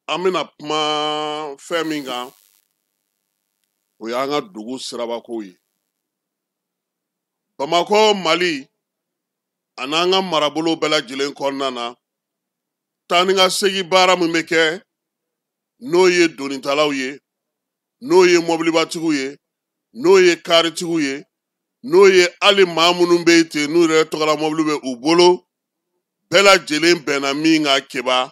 An bɛna kuma fɛn min kan, o y'an ka dugu sirabakow ye. Bamakɔ, Mali an'an ka marabolo bɛɛ lajɛlen kɔnɔna na, taa ni ka segin baara min bɛ kɛ, n'o ye donitalaw ye, n'o ye mɔbilibatigiw ye, n'o ye karitigiw ye, n'o ye hali maa minnu bɛ yen ten n'u yɛrɛ tɔgɔla mɔbili bɛ u bolo, bɛɛ lajɛlen bɛnna min kan Keba,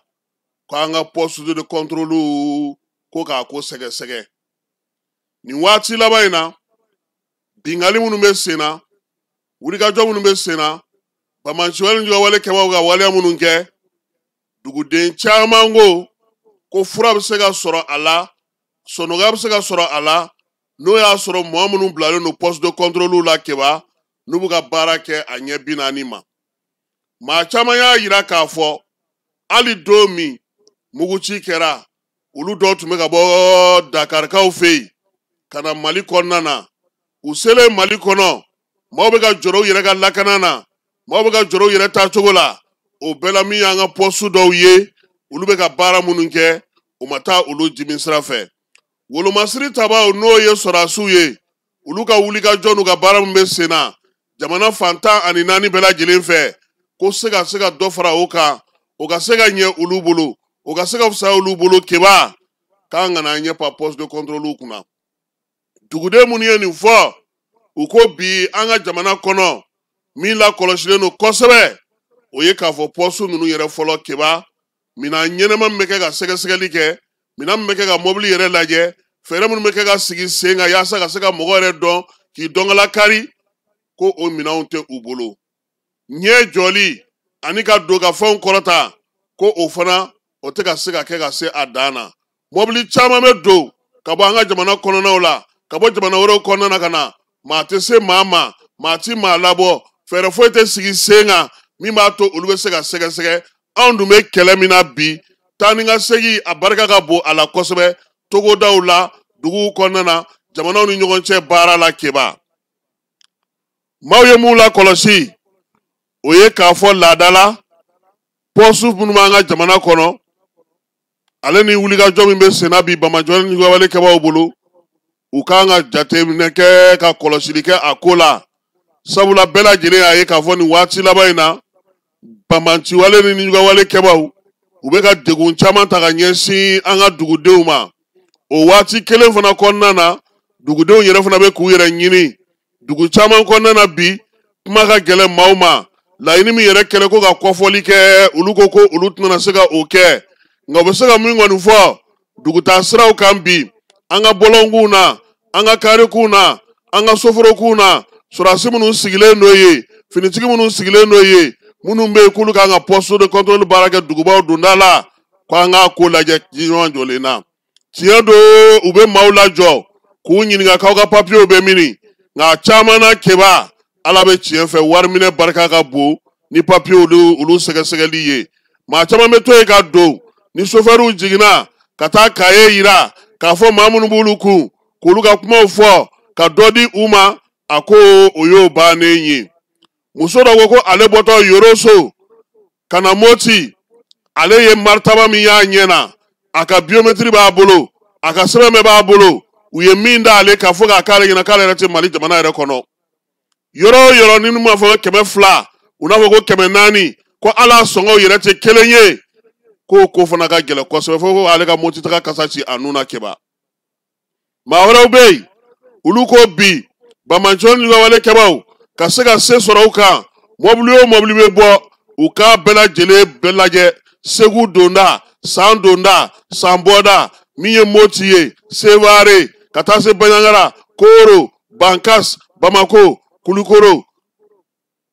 ko an ka poste de contrôle ko k'a ko sɛgɛsɛgɛ. Nin waati laban in na, binkanni minnu bɛ sen na, wulikajɔ minnu bɛ sen na, banbaanciwale ni juguyawale kɛbaaw ka waleya minnu kɛ, duguden caman ko ko fura bɛ se ka sɔrɔ a la, sɔnɔgɔya bɛ se ka sɔrɔ a la, n'o y'a sɔrɔ mɔgɔ minnu bilalen don poste de contrôle la Keba, n'u bɛ ka baara kɛ a ɲɛ 40 ma. Maa caman y'a yira k'a fɔ hali don min muguci kɛra, olu dɔw tun bɛ ka bɔ Dakarikaw fɛ yen ka na Mali kɔnɔna na. U selen Mali kɔnɔ, maaw bɛ ka jɔrɔ u yɛrɛ ka lakana na, maaw bɛ ka jɔrɔ u yɛrɛ taacogo la. O bɛɛ la, min y'an ka pɔsu dɔw ye, olu bɛ ka baara minnu kɛ, u ma taa olu jimi sira fɛ. Wolomasiri tabaw, n'o ye sɔrɔdasiw ye, olu ka wulikajɔ n'u ka baara min bɛ sen na jamana fan 14 bɛɛ lajɛlen fɛ, ko se ka se ka dɔ fara o kan, o ka se ka ɲɛ olu bolo, o ka se ka fisaya olu bolo Keba, k'an kana an ɲɛ pan poste de contrôle kunna. Duguden minnu ye nin fɔ, u ko bi an ka jamana kɔnɔ, min lakɔlɔsilen don kosɛbɛ, o ye k'a fɔ poste ninnu yɛrɛ fɔlɔ Keba, minan ɲɛnama min bɛ kɛ ka sɛgɛsɛgɛli kɛ, minan min bɛ kɛ ka mɔbili yɛrɛ lajɛ, fɛɛrɛ minnu bɛ kɛ ka sigi sen kan yaasa ka se ka mɔgɔ yɛrɛ dɔn k'i dɔnkala kari, ko o minɛnw tɛ u bolo. Ɲɛ jɔli ani ka don ka fɛnw kɔrɔta, ko o fana o tɛ ka se ka kɛ ka se a dan na. Mɔbili caman bɛ don ka bɔ an ka jamana kɔnɔnaw la, ka bɔ jamana wɛrɛw kɔnɔna na ka na, maa tɛ se maa ma, maa ti maa labɔ, fɛɛrɛ foyi tɛ sigi sen kan min b'a to olu bɛ se ka sɛgɛsɛgɛ. Anw dun bɛ kɛlɛ min na bi, taa ni ka segin a barika ka bon a la kosɛbɛ togodaw la, duguw kɔnɔna na, jamanaw ni ɲɔgɔn cɛ baara la Keba. Maaw ye mun lakɔlɔsi, o ye k'a fɔ laada la pɔsu minnu b'an ka jamana kɔnɔ, ale ni wulikajɔ min bɛ senna bi banbaanciwale ni juguyawale kɛbaaw bolo, u kan ka jateminɛ kɛ ka kɔlɔsili kɛ a ko la, sabula bɛɛ lajɛlen y'a ye k'a fɔ nin waati laban in na, banbaanciwale ni juguyawale kɛbaaw, u bɛ ka degun caman ta ka ɲɛsin an ka dugudenw ma. O waati kelen fana kɔnɔna na, dugudenw yɛrɛ fana bɛ k'u yɛrɛ ɲini dugu caman kɔnɔna na bi. Kuma ka gɛlɛn maaw ma, laɲini min yɛrɛ kɛlɛ ko ka kɔfɔli kɛ, olu ko ko olu tɛna se ka o kɛ, nka u bɛ se ka min kɔni fɔ dugutaa siraw kan bi, an ka bɔlɔnkunw na, an ka karikuw na, an ka soforokunw na, sɔrɔdasi minnu sigilen don yen, finitigi minnu sigilen don yen, minnu bɛ yen k'olu kan ka poste de contrôle baara kɛ dugubaw donda la, ko an k'a ko lajɛ ɲɔgɔn jɔlen na. Tiɲɛ don, u bɛ maaw lajɔ k'u ɲininka k'aw ka papiyew bɛ mini, nka a caman na Keba, Ala bɛ tiɲɛ fɛ, wari minɛ barika ka bon ni papiyew olu sɛgɛsɛgɛli ye. Maa caman bɛ to yen ka don ni sofɛriw jiginna ka taa kaye yira k'a fɔ maa minnu b'olu kun, k'olu ka kumaw fɔ ka dɔ di u ma, a ko o y'o bannen ye. Muso dɔ ko ko ale bɔtɔ Yoroso ka na Moti, ale ye maritaba min y'a ɲɛ na, a ka biométrie b'a bolo, a ka sɛbɛn bɛɛ b'a bolo, u ye min da ale kan fo k'a k'ale ɲɛna k'ale yɛrɛ tɛ Mali jamana yɛrɛ kɔnɔ. Yɔrɔ o yɔrɔ ni m'a fɔ 200, u n'a fɔ ko 400, ko ala sɔngɔw yɛrɛ tɛ kelen ye, k'o ko fana ka gɛlɛn kosɛbɛ, fo ko ale ka Moti taga kasa ci a nun na Keba. Maa wɛrɛw bɛ yen, olu ko bi banbaanciwale ni juguyawale kɛbaaw ka se ka se sɔrɔ u kan, mɔbili o mɔbili bɛ bɔ, u k'a bɛɛ lajɛlen bɛɛ lajɛ, Segu donda, San donda, San bɔda, min ye Moti ye, Sevare, ka taa se Banjagara, Koro, Bankas, Bamako, Kulukoro,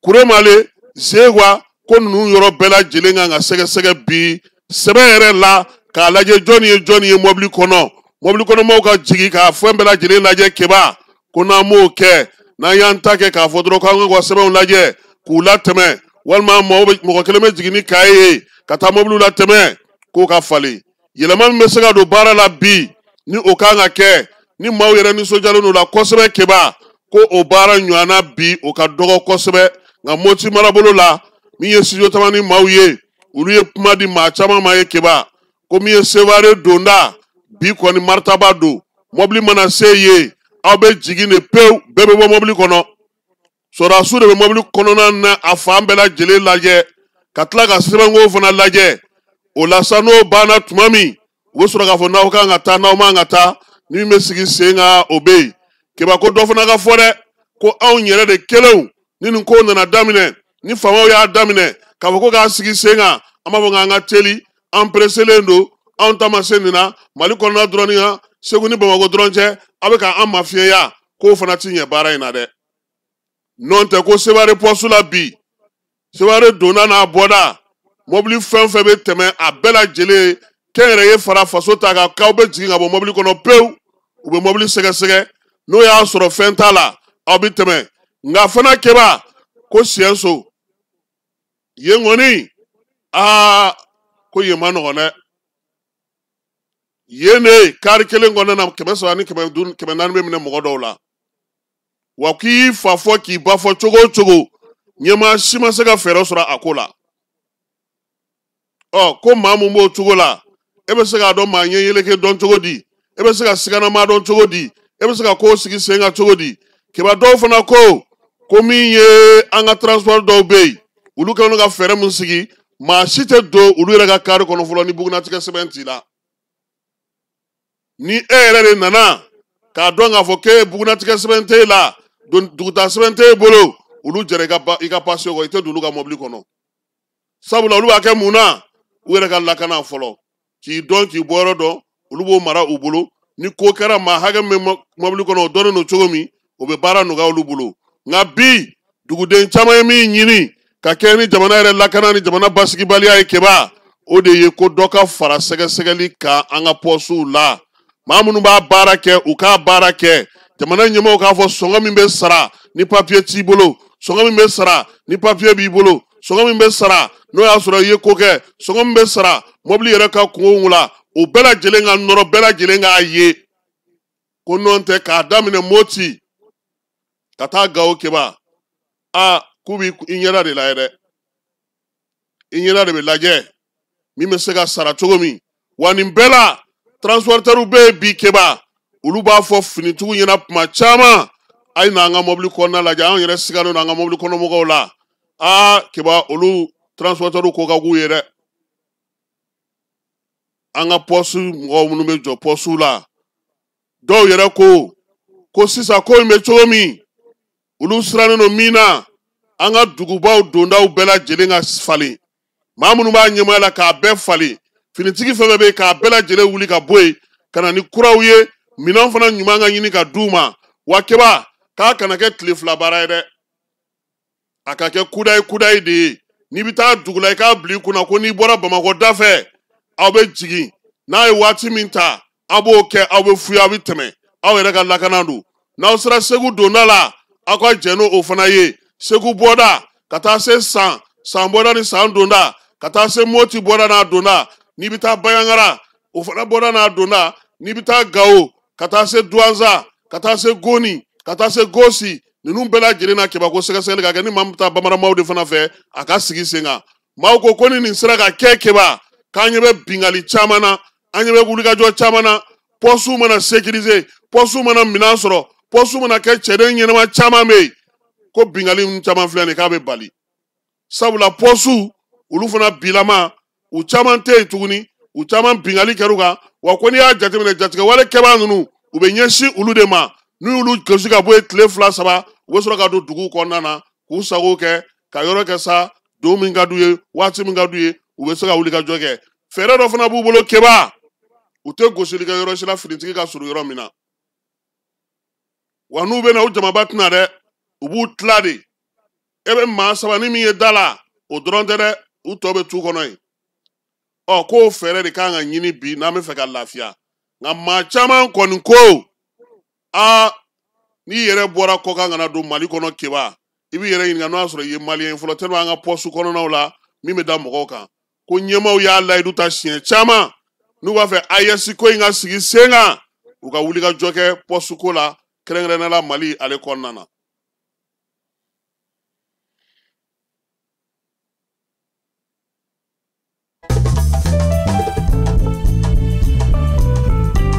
Kuremale, Zegwa, ko ninnu yɔrɔ bɛɛ lajɛlen kan ka sɛgɛsɛgɛ bi sɛbɛn yɛrɛ la k'a lajɛ jɔnni ye jɔnni ye mɔbili kɔnɔ, mɔbili kɔnɔmaw ka jigin k'a fɛn bɛɛ lajɛlen lajɛ Keba. Ko n'an m'o kɛ, n'an y'an ta kɛ k'a fɔ dɔrɔn k'an ka sɛbɛnw lajɛ k'u latɛmɛ, walima mɔgɔ kelen bɛ jigin ni kaye ye ka taa mɔbiliw latɛmɛ, k'o ka falen. Yɛlɛma min bɛ se ka don baara la bi, ni o kan ka kɛ, ni maaw yɛrɛ nisɔndiyalen don la kosɛbɛ Keba, ko o baara ɲɔgɔnna bi o ka dɔgɔ kosɛbɛ. Nka Moti marabolo la, min ye Studio Tamani maaw ye, olu ye kuma di maa caman ma ye Keba, Ko min ye Sevare donda bi kɔni maritaba don, mɔbili mana se yen aw bɛ jigin de pewu, bɛɛ bɛ bɔ mɔbili kɔnɔ. Sɔrɔdasiw de bɛ mɔbili kɔnɔna na a fan bɛɛ lajɛlen lajɛ ka tila ka sɛbɛnko fana lajɛ. O la sa, n'o banna tuma min, u bɛ sɔrɔ k'a fɔ n'aw kan ka taa, n'aw man ka taa, ni min bɛ sigi sen kan o bɛ yen. Keba ko dɔ fana ka fɔ dɛ, ko anw yɛrɛ de kelenw ni nin ko nana daminɛ, ni faamaw y'a daminɛ k'a fɔ ko k'a sigi sen kan, an b'a fɔ k'an ka teli, an pereselen don, anw ta ma se nin na, Mali kɔnɔna dɔrɔn ni Segu ni Bamakɔ dɔrɔn cɛ, aw bɛ k'an mafiɲɛya, k'o fana ti ɲɛ baara in na dɛ. N'o tɛ ko Sevare pɔsu la bi, Sevare donna n'a bɔda, mɔbili fɛn fɛn bɛ tɛmɛ a bɛɛ lajɛlen kɛnyɛrɛye fara faso ta kan, k'aw bɛ jigin ka bɔ mɔbili kɔnɔ pewu, u bɛ mɔbili sɛgɛsɛgɛ, n'o y'a sɔrɔ fɛn t'a la aw bɛ tɛmɛ. Nka fana Keba ko Siyɛnso yen kɔni, aa ko yen ma nɔgɔn dɛ. Yen de kari kelen kɔnɔna na 300 ni 500, 400 bɛ minɛ mɔgɔ dɔw la. Wa k'i fa fɔ k'i ba fɔ cogo o cogo, ɲɛmaa si ma se ka fɛɛrɛ sɔrɔ a ko la. Ɔ ko maa mun b'o cogo la, e bɛ se k'a dɔn maa ɲɛ yeleke dɔn cogo di? E bɛ se ka siganamaa dɔn cogo di? E bɛ se ka kow sigi sen kan cogo di? Keba dɔw fana ko ko min ye an ka transport dɔw bɛ yen, olu kɛlen don ka fɛɛrɛ mun sigi, maa si tɛ don olu yɛrɛ ka kari kɔnɔ fɔlɔ ni bugunnatigɛ sɛbɛn t'i la. Ni e yɛrɛ de nana k'a dɔn k'a fɔ k'e bugunnatigɛ sɛbɛn t'e la, dugutaa sɛbɛn t'e bolo, olu jɛra i ka pase kɔ, i tɛ don olu ka mɔbili kɔnɔ. Sabula olu b'a kɛ mun na? U yɛrɛ ka lakana fɔlɔ, k'i dɔn k'i bɔyɔrɔ dɔn, olu b'o mara u bolo. Ni ko kɛra maa hakɛ min bɛ mɔbili kɔnɔ, o dɔnnen don cogo min, o bɛ baara nɔgɔya olu bolo. Nka bi duguden caman ye min ɲini ka kɛ ni jamana yɛrɛ lakana ni jamana basigibaliya ye Keba, o de ye ko dɔ ka fara sɛgɛsɛgɛli kan an ka pɔsiw la. Maa minnu b'a baara kɛ, u k'a baara kɛ. Jamana ɲɛmɔgɔw k'a fɔ sɔngɔ min bɛ sara ni papiye t'i bolo, sɔngɔ min bɛ sara ni papiye b'i bolo, sɔngɔ min bɛ sara n'o y'a sɔrɔ i ye ko kɛ, sɔngɔ min bɛ sara mɔbili yɛrɛ ka kungo la, o bɛɛ lajɛlen ka nɔrɔ, bɛɛ lajɛlen k'a ye. Ko nɔn tɛ k'a daminɛ Moti ka taa Gawo Keba, a k'u b'i ɲɛda de lajɛ dɛ, i ɲɛda de bɛ lajɛ min bɛ se ka sara cogo min. Wa nin bɛɛ la transportɛriw bɛ yen bi Keba, olu b'a fɔ finitigiw ɲɛna kuma caman, a ye n'an ka mɔbili kɔnɔna lajɛ, anw yɛrɛ sigannen don an ka mɔbili kɔnɔ mɔgɔw la. Aa Keba, olu transportɛriw ko ka k'u ye dɛ. An ka pɔsi mɔgɔw minnu bɛ jɔ pɔsiw la, dɔw yɛrɛ ko ko sisan ko in bɛ cogo min, olu sirannen don min na, an ka dugubaw dondaw bɛɛ lajɛlen ka falen, maa minnu b'a ɲɛmaaya la k'a bɛɛ falen, finitigi fɛn fɛn bɛ yen k'a bɛɛ lajɛlen wuli ka bɔ yen ka na ni kuraw ye, minɛn fana ɲuman ka ɲini ka d'u ma. Wa Keba, k'a kana kɛ tile fila baara ye dɛ, a ka kɛ kudayi kudayi de ye. N'i bɛ taa dugu la, i k'a bila i kunna ko n'i bɔra Bamakɔ da fɛ, aw bɛ jigin, n'a ye waati min ta, aw b'o kɛ, aw bɛ fuya, aw bɛ tɛmɛ, aw yɛrɛ ka lakana don. N'aw sera Segu donda la, aw ka jɛn n'o fana ye, Segu bɔda ka taa se San, San bɔda ni San donda, ka taa se Moti bɔda n'a donda, n'i bɛ taa Bayangara, o fana bɔda n'a donda, n'i bɛ taa Gawo, ka taa se Duwanza, ka taa se Goni, ka taa se Gosi, ninnu bɛɛ lajɛlen na Keba ko sɛgɛsɛgɛli ka kɛ. Ni maa min bɛ taa bamaramaw de fana fɛ, a ka sigi sen kan. Maaw ko ko ni nin sera ka kɛ Keba, k'an ɲɛ bɛ binkanni caman na, an ɲɛ bɛ wulikajɔ caman na, pɔsiw mana sécuriser, pɔsiw mana minɛn sɔrɔ, pɔsiw mana kɛ cɛden ɲɛnama caman bɛ yen, ko binkanni caman filɛ nin ye k'a bɛ bali. Sabula pɔsiw olu fana bilama, u caman tɛ yen tuguni, u caman binkanni kɛr'u kan. Wa ko n'i y'a jateminɛ, jatigɛwale kɛbaa ninnu, u bɛ ɲɛsin olu de ma. N'u y'olu gosi ka bɔ yen tile fila saba, u bɛ sɔrɔ ka don duguw kɔnɔna na k'u sago kɛ, ka yɔrɔ kɛ sa, don min ka d'u ye, waati min ka d'u ye, u bɛ se ka wuli ka jɔ kɛ. Fɛɛrɛ dɔ fana b'u bolo Keba, u tɛ gosili kɛ yɔrɔ si la finitigi ka surun yɔrɔ min na. Wa n'u bɛ na, u jamaba tɛna dɛ, u b'u tila de. E bɛ maa saba ni min ye da la, o dɔrɔn tɛ dɛ, u tɔ bɛ tu kɔnɔ yen. Ɔ k'o fɛɛrɛ de kan ka ɲini bi n'an bɛ fɛ ka lafiya. Nka maa caman kɔni ko, aa n'i yɛrɛ bɔra kɔkan ka na don Mali kɔnɔ Keba, i b'i yɛrɛ ɲininka n'o y'a sɔrɔ i ye maliyɛn fɔlɔ, tellement an ka pɔsu kɔnɔnaw la min bɛ da mɔgɔw kan. Ko ɲɛmaaw y'a layidu ta siɲɛ caman, n'u b'a fɛ AES ko in ka sigi sen kan, u ka wuli ka jɔ kɛ pɔsu ko la, kɛrɛnkɛrɛnnenya la Mali ale kɔnɔna na.